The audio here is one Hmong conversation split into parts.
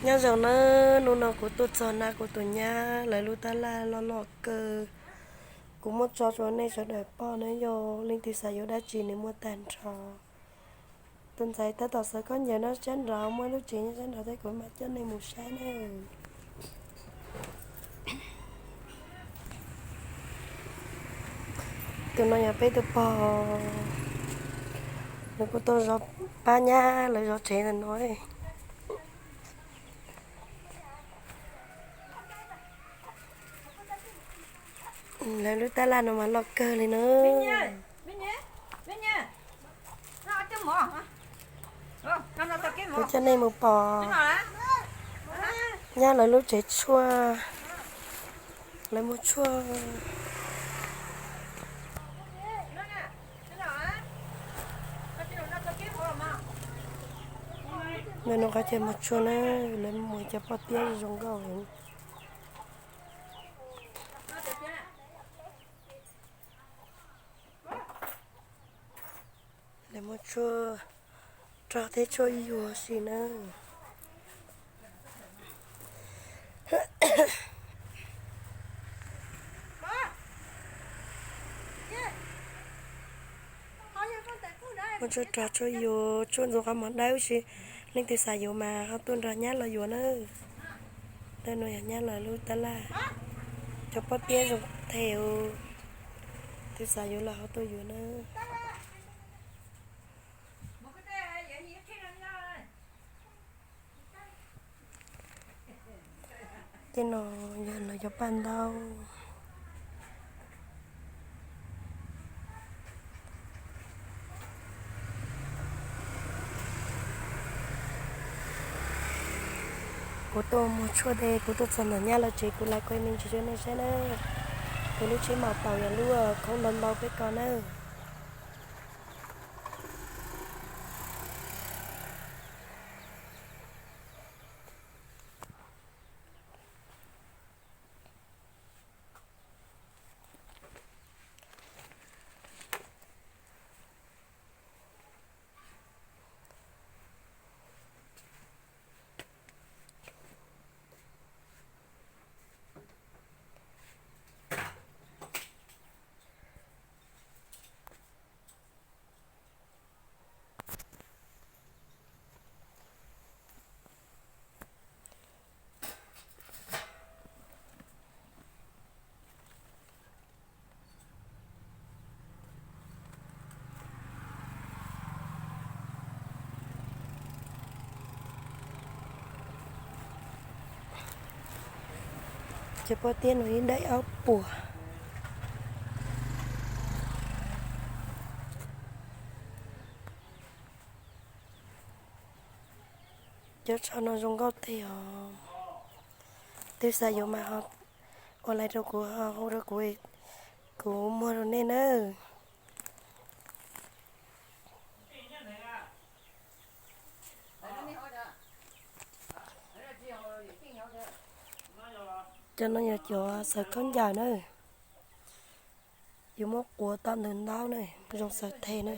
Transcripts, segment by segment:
Nyob zoo na, hnub no kuv tuaj txog na kuv tus nyab lawv lub tab laj loj loj kawg. Kuv muab tso rau nej sawv daws pom na, yog leej twg xav yuav dab tsi nws muaj tag nrho. Tus ntxhais tab tom xaws khaub ncaws nyob sab nraud, muaj lub tsev nyob sab nraud thiab, kuv mam coj nej mus saib na. Tus no yog peb tus pog, nws kuj tuaj zov pab nyab lawv zov tsev ntawm no. Lawv lub tab laj no mas loj kawg li na. Kuv coj nej mus pom nyab lawv lub tsev tshuaj, lawv muag tshuaj. Ntawm no qhov chaw muag tshuaj na, lawv muag cov pob tiab zoo nkauj heev. Lawv muag tshuaj rog thiab tshuaj yuag si na. Muag tshuaj rog tshuaj yuag, tshuaj ntxuav qhov muag dawb si. Leej twg xav yuav mas ho tuaj nrog nyab los yuav na. Ntawm no yog nyab lawv lub tab laj, cov pob tiab zoo them. Twg xav yuav los ho tuaj yuav na. Tej no yog lawv cov paj ntaub. Kuv tuaj muag tshuaj tes kuv tuaj txog ntawm nyab lawv tsev, kuv lam kuaj me ntsis rau nej saib na. Kuv lub tsheb maus taus yog lub khoob ntau ntau peb ko na. Cov pob tiab no ib daim ob puas. Cov tsho no zoo nkauj tiag os. Twg xav yuav mas ho ua laiv rau kuv, ho hu rau kuv, kuv muag rau nej nawb. Cov no yog cov xaws khaub ncaws na. Yuav muab quav tau ntawm ntaub na, zoo xaws them na.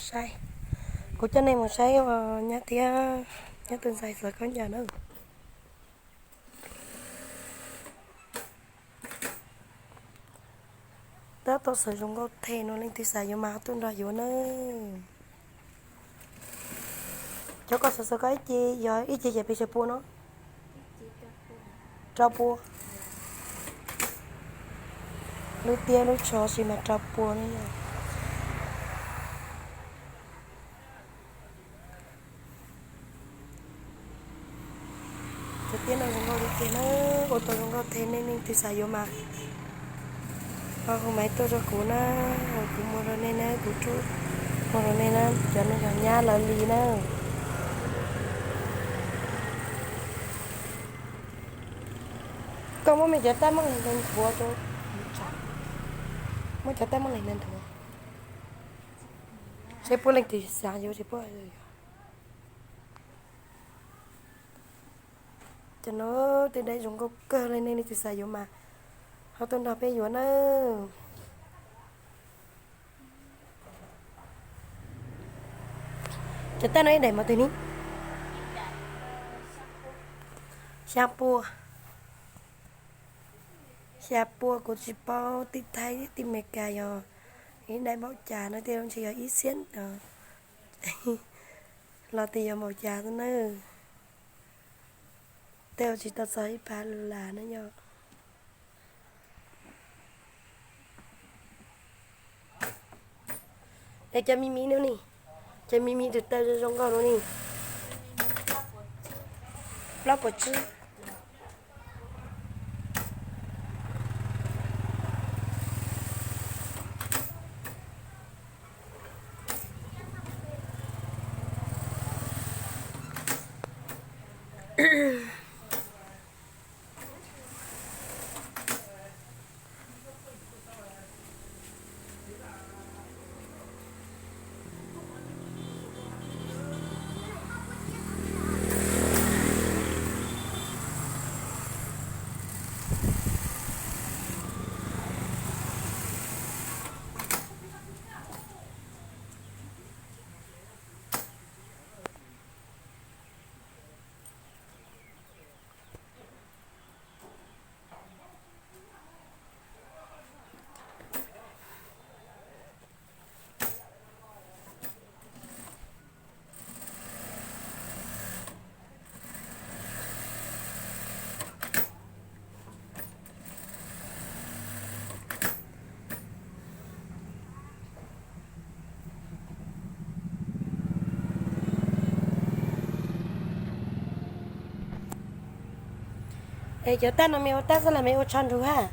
Saib, kuv coj nej mus saib nyab thiab, nyab tus ntxhais xaws khaub ncaws na. Tab tom xaws zoo nkauj them no, leej twg xav yuav mas ho tuaj nrog yuav nawb. Cov ko xaws xaws ko ib ce, yog ib ce ces pes tsawg pua no? Rau pua. Lub tiab lub tsho si mas rau pua ne yog. Cov tiab no zoo nkauj li tiag na, ua tau zoo nkauj them, nej leej twg xav yuav mas ho hu maiv tuaj rau kuv na, kuv muag rau nej na, kuv rub muag rau nej na, cov no yog nyab lawv li na. Koj muab me cov tab maj leeg nthuav rau, muab cov tab maj leeg nthuav, seb puab leej twg xav yuav, seb puab yuav. Cov no tej daim zoo nkauj kawg li, nej leej twg xav yuav mas ho tuaj nrog peb yuav nawb. Cov tab no ib daim mas twg ni? Xya pua. Xya pua, kuv tsis paub tib Thaib tib Amelikas yog ib daim npaum cas no, tej zaum ntshe yog ib xiab no los tias yog npaum cas xwb nawb. Tej zaum tsis tau txog ib phav lus las na yom. Es cov me me no ni, cov me me tus taw zoo zoo nkauj no ni, plaub puas tsib. Es cov tab no me ua tab xwb los me ua tsho nrug hab?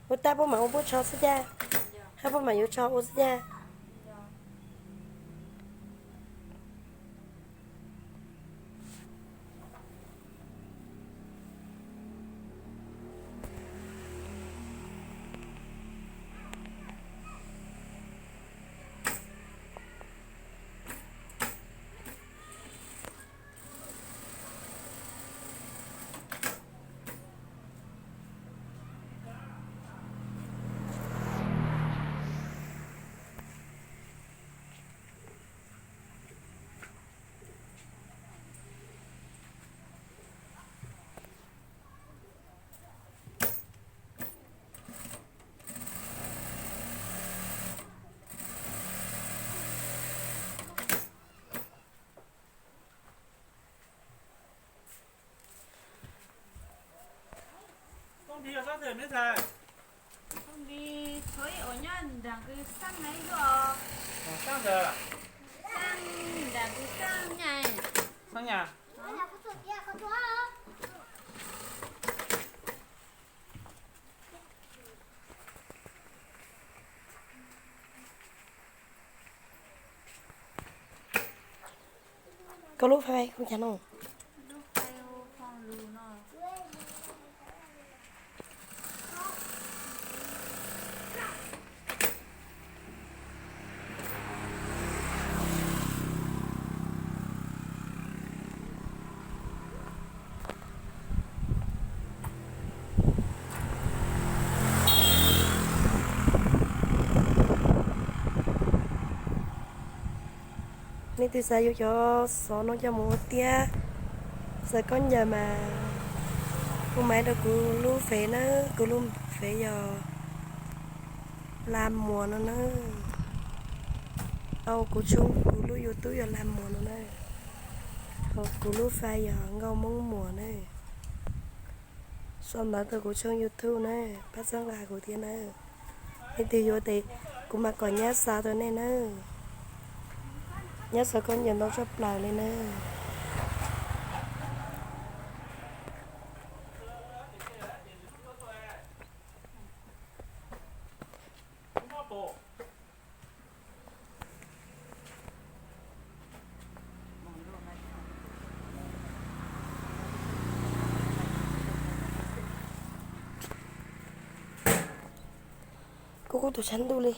Ua tab puab mam ua puab tsho xwb cag, hab puab mam yuav tsho ua xwb cag. Koj lub fais kuv cas no? Leej twg xav yuav cov xov no coj mus ua tiab xaws khaub ncaws mas hu maiv rau kuv lub fais na, kuv lub fais yog Laj Muas no na. Au, kuv tshooj, kuv lub YouTube yog Laj Muas no na. Ho kuv lub fais yog Nkauj Moob Muas na. Sau ntawv rau kuv tshooj YouTube na, pab txhawb nqa kuv thiab na. Leej twg yuav tes kuv mam kom nyab xa rau nej na. Nyab xaws khaub ncaws ntau tshaj plaws li na. Kub kub tus tshav ntuj li.